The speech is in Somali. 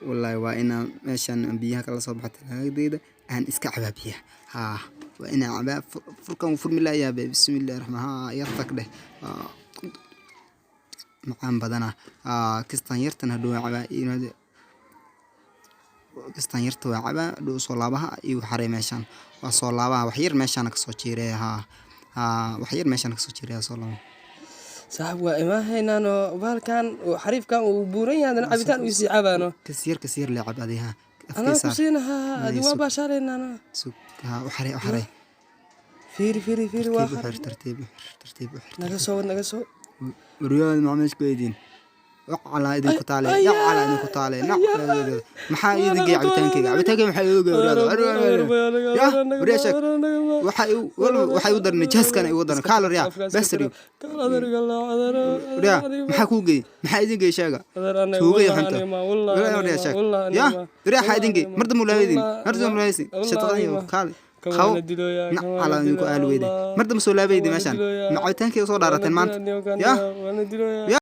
Wallaahi waa inaan meeshan biyaha kala soo baxo talaagadeyda, aan iska cabaa biyaha. Haa, waa inaan cabaa. Furkan wuu furmi laayahay be. Bismillahi raxmaan. Haa, yartag dheh. Haa, macaan badana. Haa, kistan yartan hadhow waa cabaa. Kistan yarta waa cabaa hadhow. Soo laabaha igu xaray meeshan, waa soo laabaha. Wax yar meeshaan kasoo jiireeya. Haa haa, wax yar meeshaan kasoo jiireeya, soo laaba. Saaxib, waa imaahaynaano. Bahalkan uu xariifkan uu buuran yahay, haddana cabitaan uu sii cabaano. Kas yar, kas yar lee cab adi. Haa. Anaa Afkay ku saar. siinahaa adi, waa Sug. baashaalaynaano. Sug. Haa, u xaray, u xaray. Fiiri, fiiri, fiiri, waa Tartiib u xir, tartiib u xir, tartiib u xir. Naga soo wad, naga soo. Waryaada macmiishku weydiin wacalaa idinku taale, nacalaa idinku taale. Maxaa idin geey cabitaankayga? Cabitaankayga maxaa iigu geey? Waryaada, ya waryaa, sheeg waxa igu waxa igu daran. Nijaaskan igu daran kaalor ya basri. Waryaa, maxaa kuu geey? Maxaa idin geey? Sheega, tuugaya xunta. Waryaa, sheeg ya waryaa, maxaa idin geey? Mar dambe laabaydin, mar dambe laabaysin shaqadan iyo kaale qabo. Nacalaa idinku aali weyde. Mar dambe soo laabaydi meeshaan. Ma cabitaankayga soo dhaarateen maanta ya?